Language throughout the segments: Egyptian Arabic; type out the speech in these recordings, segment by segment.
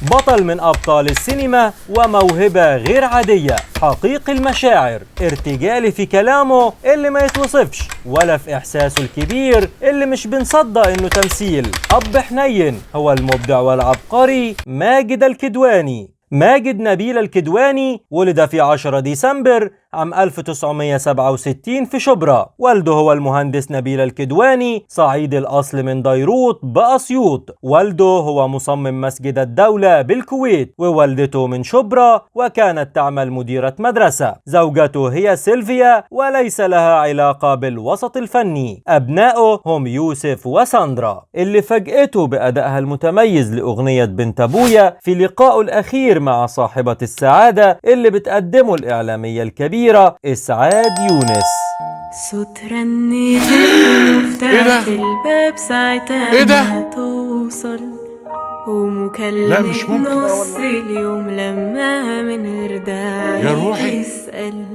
بطل من أبطال السينما وموهبة غير عادية، حقيقي المشاعر، ارتجالي في كلامه اللي ما يتوصفش، ولا في إحساسه الكبير اللي مش بنصدق إنه تمثيل. أب حنين هو المبدع والعبقري ماجد الكدواني. ماجد نبيل الكدواني ولد في 10 ديسمبر عام 1967 في شبرا. والده هو المهندس نبيل الكدواني، صعيدي الأصل من ديروط بأسيوط. والده هو مصمم مسجد الدولة بالكويت، ووالدته من شبرا وكانت تعمل مديرة مدرسة. زوجته هي سيلفيا وليس لها علاقة بالوسط الفني. أبنائه هم يوسف وساندرا، اللي فاجأته بأدائها المتميز لأغنية بنت أبويا في لقائه الأخير مع صاحبة السعادة اللي بتقدمه الإعلامية الكبيرة إسعاد يونس. صوت رنة المفتاح في الباب ساعتها إيه ده؟ ما توصل، ومكالمة لا مش ممكن. نص اليوم لما من غير داعي يا روحي. تسأل.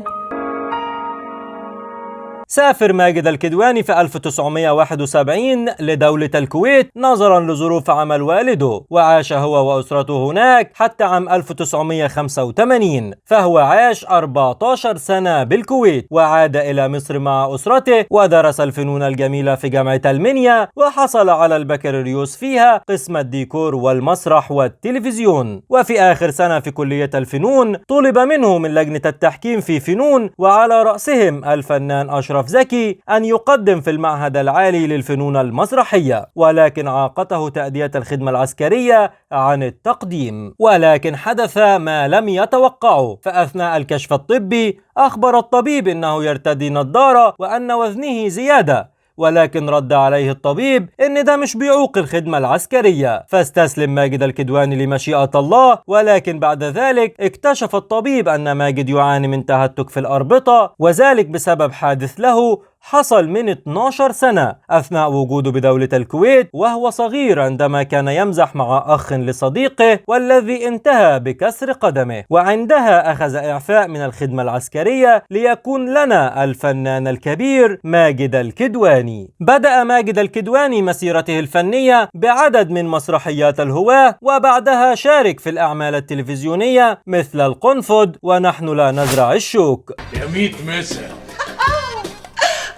سافر ماجد الكدواني في 1971 لدولة الكويت نظرا لظروف عمل والده، وعاش هو وأسرته هناك حتى عام 1985، فهو عاش 14 سنة بالكويت، وعاد إلى مصر مع أسرته ودرس الفنون الجميلة في جامعة المنيا، وحصل على البكالوريوس فيها قسم الديكور والمسرح والتلفزيون. وفي آخر سنة في كلية الفنون طلب منه من لجنة التحكيم في فنون وعلى رأسهم الفنان أشرف زكي أن يقدم في المعهد العالي للفنون المسرحية، ولكن عاقته تأدية الخدمة العسكرية عن التقديم. ولكن حدث ما لم يتوقعه، فأثناء الكشف الطبي أخبر الطبيب أنه يرتدي نظارة وأن وزنه زيادة، ولكن رد عليه الطبيب إن ده مش بيعوق الخدمة العسكرية. فاستسلم ماجد الكدواني لمشيئة الله، ولكن بعد ذلك اكتشف الطبيب أن ماجد يعاني من تهتك في الأربطة، وذلك بسبب حادث له حصل من 12 سنة أثناء وجوده بدولة الكويت وهو صغير، عندما كان يمزح مع أخ لصديقه والذي انتهى بكسر قدمه، وعندها أخذ إعفاء من الخدمة العسكرية ليكون لنا الفنان الكبير ماجد الكدواني. بدأ ماجد الكدواني مسيرته الفنية بعدد من مسرحيات الهواة، وبعدها شارك في الأعمال التلفزيونية مثل القنفذ ونحن لا نزرع الشوك. يا ميت مسا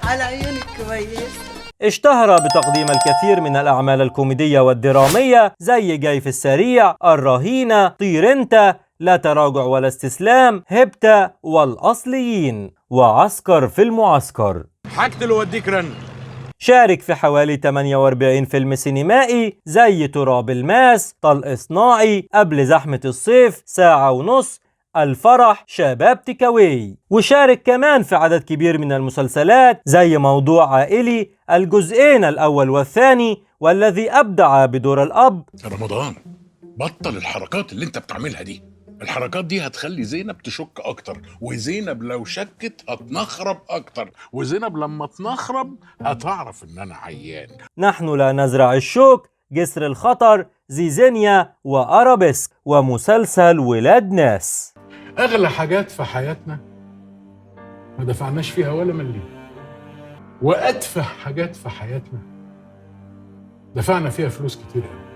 على عيونك كويس. اشتهر بتقديم الكثير من الأعمال الكوميدية والدرامية زي جاي في السريع، الرهينة، طير انت، لا تراجع ولا استسلام، هبتة، والأصليين، وعسكر في المعسكر. حاجة وديك رن. شارك في حوالي 48 فيلم سينمائي زي تراب الماس، طلق صناعي، قبل زحمة الصيف، ساعة ونص، الفرح، شباب تكاوي. وشارك كمان في عدد كبير من المسلسلات زي موضوع عائلي الجزئين الأول والثاني، والذي أبدع بدور الأب. رمضان بطل الحركات اللي انت بتعملها دي، الحركات دي هتخلي زينب تشك اكتر، وزينب لو شكت هتنخرب اكتر، وزينب لما تنخرب هتعرف ان انا عيان. نحن لا نزرع الشوك، جسر الخطر، زيزينيا، وأرابيسك، ومسلسل ولاد ناس. أغلى حاجات في حياتنا ما دفعناش فيها ولا مليم، وأتفه حاجات في حياتنا دفعنا فيها فلوس كتير قوي.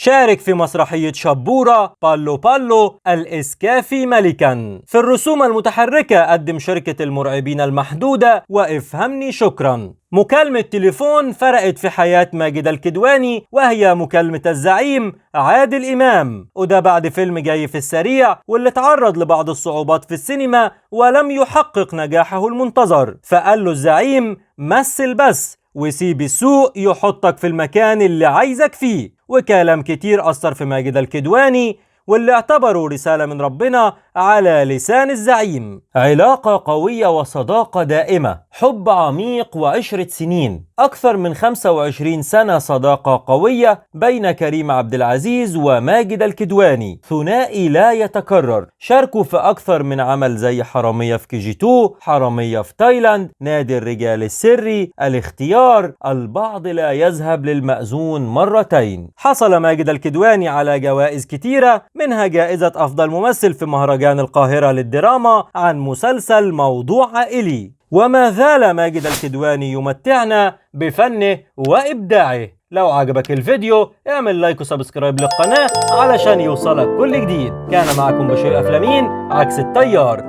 شارك في مسرحية شبورة، بالو بالو، الإسكافي ملكا. في الرسوم المتحركة قدم شركة المرعبين المحدودة وافهمني شكرا. مكالمة تليفون فرقت في حياة ماجد الكدواني، وهي مكالمة الزعيم عادل إمام، وده بعد فيلم جاي في السريع واللي تعرض لبعض الصعوبات في السينما ولم يحقق نجاحه المنتظر، فقال له الزعيم مثل بس وسيب السوق يحطك في المكان اللي عايزك فيه. وكلام كتير أثر في ماجد الكدواني واللي اعتبره رسالة من ربنا على لسان الزعيم. علاقة قوية وصداقة دائمة، حب عميق وعشرة سنين، أكثر من 25 سنة صداقة قوية بين كريم عبد العزيز وماجد الكدواني، ثنائي لا يتكرر. شاركوا في أكثر من عمل زي حرامية في كي جي 2، حرامية في تايلاند، نادي الرجال السري، الاختيار، البعض لا يذهب للمأذون مرتين. حصل ماجد الكدواني على جوائز كتيرة، منها جائزة أفضل ممثل في مهرجان القاهرة للدراما عن مسلسل موضوع عائلي. وما زال ماجد الكدواني يمتعنا بفنه وإبداعه. لو عجبك الفيديو اعمل like و subscribe للقناة علشان يوصلك كل جديد. كان معكم بشير أفلامين، عكس التيار.